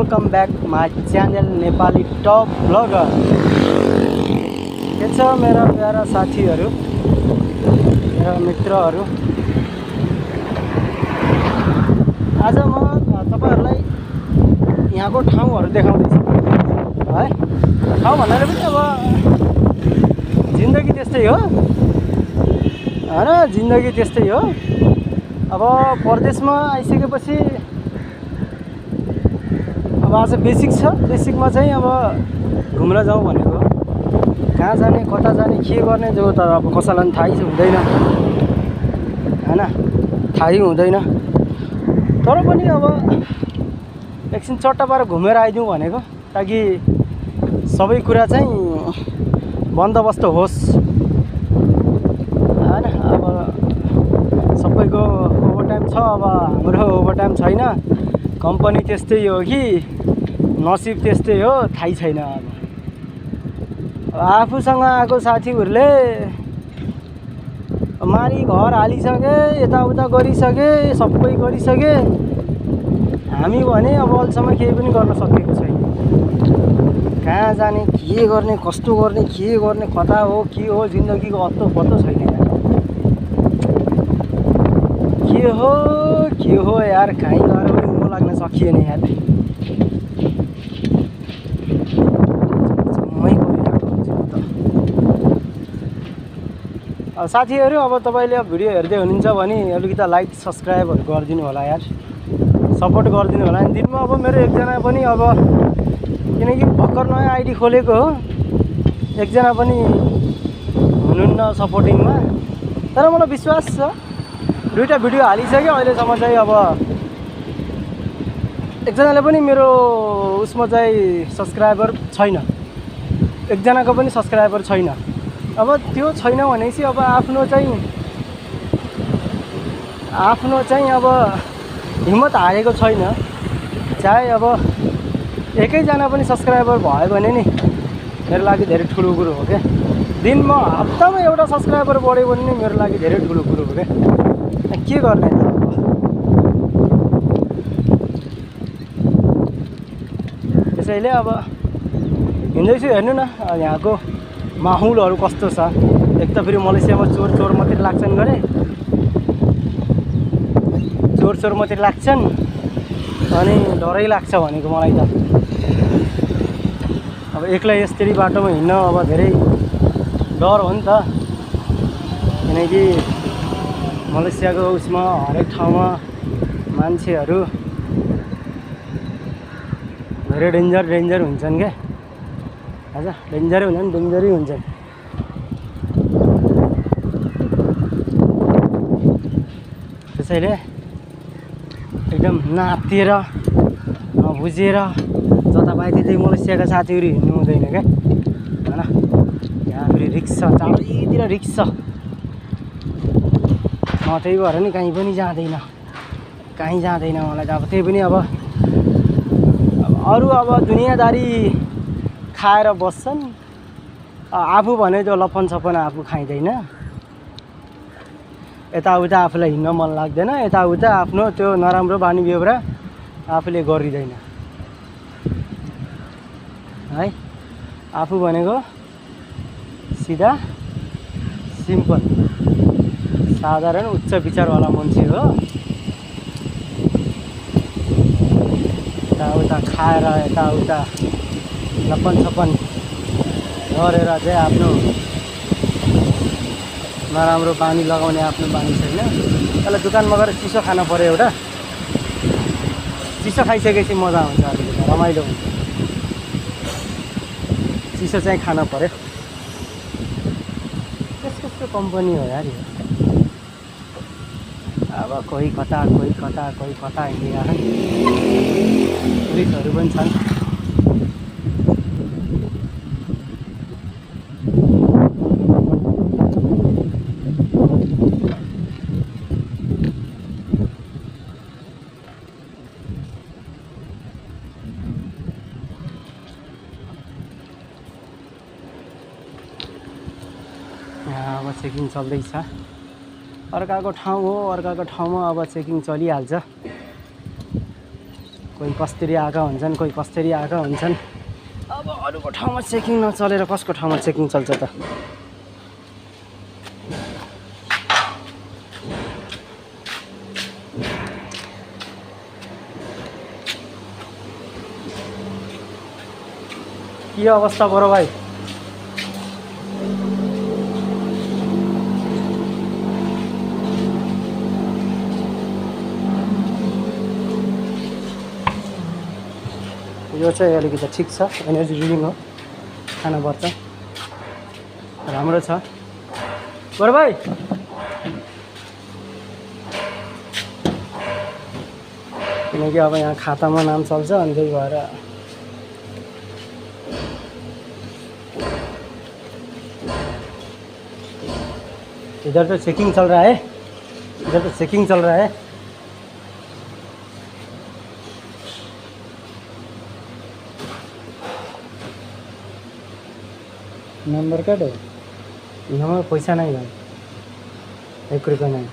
Welcome back my channel Nepali top bagger. के छ मेरा प्यारा साथीहरू, मेरा मित्रहरू, आज म तपाईहरुलाई यहाँको ठाउँहरू देखाउँदैछु है। ठाउँ भन्नाले पनि अब जिन्दगी त्यस्तै हो हैन, जिन्दगी त्यस्तै हो। अब परदेशमा आइसकेपछि अब आज बेसिक छ, बेसिकमा चाहिँ अब घुम्न जाउँ भनेको। कहाँ जाने, कता जाने, के गर्ने जो त अब कसैलाई थाहै हुँदैन हैन, थाहै हुँदैन। तर पनि अब एकछिन चट्टा पारेर घुमेर आइदिउँ भनेको, ताकि सबै कुरा चाहिँ बन्दोबस्त होस् हैन। अब सबैको ओभरटाइम छ, अब हाम्रो ओभरटाइम छैन। कम्पनी त्यस्तै हो कि नसिब त्यस्तै हो थाहै छैन। अब आफूसँग आएको साथीहरूले मारी घर हालिसके, यताउता गरिसके, सबै गरिसके। हामी भने अब अहिलेसम्म केही पनि गर्न सकेको छैन। कहाँ जाने, के गर्ने, कस्तो गर्ने, के गर्ने, कता हो, के हो, जिन्दगीको अत्तो पत्तो छैन। के हो यार, कहीँ गएर पनि उँभो लाग्न सकिएन यार। साथीहरू, अब तपाईँले भिडियो हेर्दै हुनुहुन्छ भने अलिकति लाइक सब्सक्राइबहरू गरिदिनु होला यार, सपोर्ट गरिदिनु होला। दिनमा अब मेरो एकजना पनि अब, किनकि भर्खर नयाँ आइडी खोलेको हो, एकजना पनि हुनुहुन्न सपोर्टिङमा। तर मलाई विश्वास छ, दुईवटा भिडियो हालिसक्यो अहिलेसम्म चाहिँ। अब एकजनाले पनि मेरो उसमा चाहिँ सब्सक्राइबर छैन, एकजनाको पनि सब्सक्राइबर छैन। अब त्यो छैन भनेपछि अब आफ्नो चाहिँ अब हिम्मत हारेको छैन। चाहे अब एकैजना पनि सब्सक्राइबर भयो भने नि मेरो लागि धेरै ठुलो कुरो हो क्या। दिनमा हप्तामा एउटा सब्सक्राइबर बढ्यो भने नि मेरो लागि धेरै ठुलो कुरो हो क्या। के गर्ने त अब। त्यसैले अब हिँड्दैछु, हेर्नु न यहाँको माहौलहरू कस्तो छ। एक त फेरि मलेसियामा चोर मात्रै लाग्छन् गरे, चोर मात्रै लाग्छन्, अनि डरै लाग्छ भनेको मलाई त। अब एक्लै यसरी बाटोमा हिँड्न अब धेरै डर हो नि त। किनकि मलेसियाको उसमा हरेक ठाउँमा मान्छेहरू धेरै डेन्जर हुन्छन् क्या। हजुर, डेन्जरै हुन्छन्। त्यसैले एकदम नातिएर नबुझेर जता पाए त्यतै मलेसियाका साथीहरू हिँड्नु हुँदैन क्या हैन। यहाँ फेरि रिक्स छ, चारैतिर रिक्स छ। त्यही भएर नि कहीँ पनि जाँदैन मलाई त। अब त्यही पनि अब अरू अब दुनियाँदारी खाएर बस्छन्, आफू भने त्यो लपन छपन आफू खाइँदैन। यताउता आफूलाई हिँड्न मन लाग्दैन, यताउता आफ्नो त्यो नराम्रो बानी बेहोरा आफूले गरिँदैन है। आफू भनेको सिधा, सिम्पल, साधारण, उच्च विचारवाला मान्छे हो। यताउता खाएर, यताउता लपन छपन गरेर चाहिँ आफ्नो नराम्रो बानी लगाउने आफ्नो बानी छैन। त्यसलाई दोकानमा गएर चिसो खान पऱ्यो, एउटा चिसो खाइसकेपछि मजा हुन्छ, अलिकति रमाइलो हुन्छ। चिसो चाहिँ खान पऱ्यो। कस्तो कम्पनी हो यार यो। अब कोही कता हिँडिरहेछन्, पुलिसहरू पनि छन्। अब चेकिङ चल्दैछ। अर्काको ठाउँ हो, अर्काको ठाउँमा अब चेकिङ चलिहाल्छ। कोही कसरी आएका हुन्छन्, कोही कसरी आएका हुन्छन्। अब अरूको ठाउँमा चेकिङ नचलेर कसको ठाउँमा चेकिङ चल्छ त? के अवस्था बडो भाइ? यो चाहिँ अलिकति ठिक छ, एनर्जी रिडिङ हो, खानुपर्छ, राम्रो छ बडो भाइ। किनकि अब यहाँ खातामा नाम चल्छ अनि त्यही भएर इधर तो चेकिंग चल रहा है, इधर तो चेकिंग चल रहा है। नंबर काट हो, नंबर पैसा नहीं है, 1 रुपया नहीं।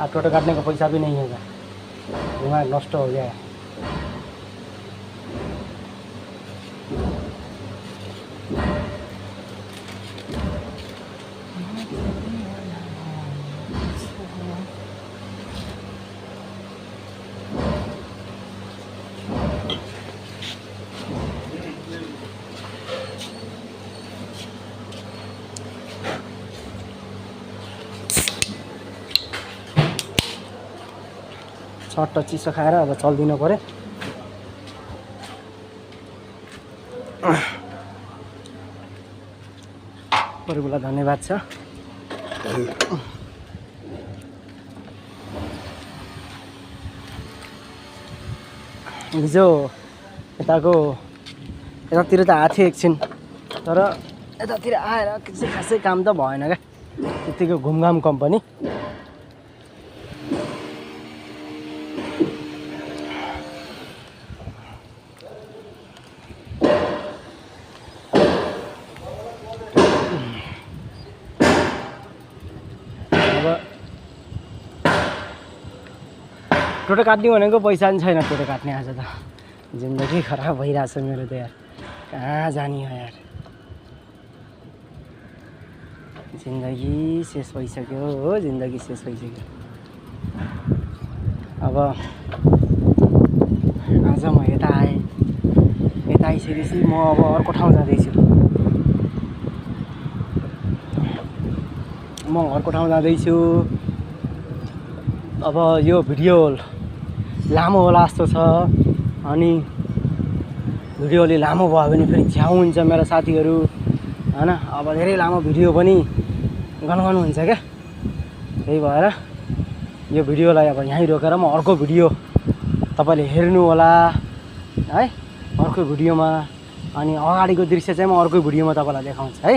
आप टोटो काटने का पैसा भी नहीं है, दिमाग नष्ट हो गया है। छट्ट चिसो खाएर अब चल्दिनु पर्यो। अरूलाई धन्यवाद छ। हिजो यतातिर त आएको थियो एकछिन, तर यतातिर आएर खासै काम त भएन क्या, त्यतिको घुमघाम कम्पनी। टोटो काट्ने भनेको पैसा पनि छैन, टोटो काट्ने आज त जिन्दगी खराब भइरहेछ मेरो त यार। कहाँ जाने हो यार, जिन्दगी शेष भइसक्यो हो, जिन्दगी शेष भइसक्यो। अब आज म यता आएँ, यता आइसकेपछि म अब अर्को ठाउँ जाँदैछु। म अर्को ठाउँ जाँदैछु। अब यो भिडियो लामो होला जस्तो छ, अनि भिडियो अलि लामो भयो भने फेरि झ्याउ हुन्छ मेरो साथीहरू हैन। अब धेरै लामो भिडियो पनि गनगन हुन्छ क्या, त्यही भएर यो भिडियोलाई अब यहीँ रोकेर म अर्को भिडियो तपाईँले हेर्नु होला है, अर्को भिडियोमा। अनि अगाडिको दृश्य चाहिँ म अर्को भिडियोमा तपाईँलाई देखाउँछु है।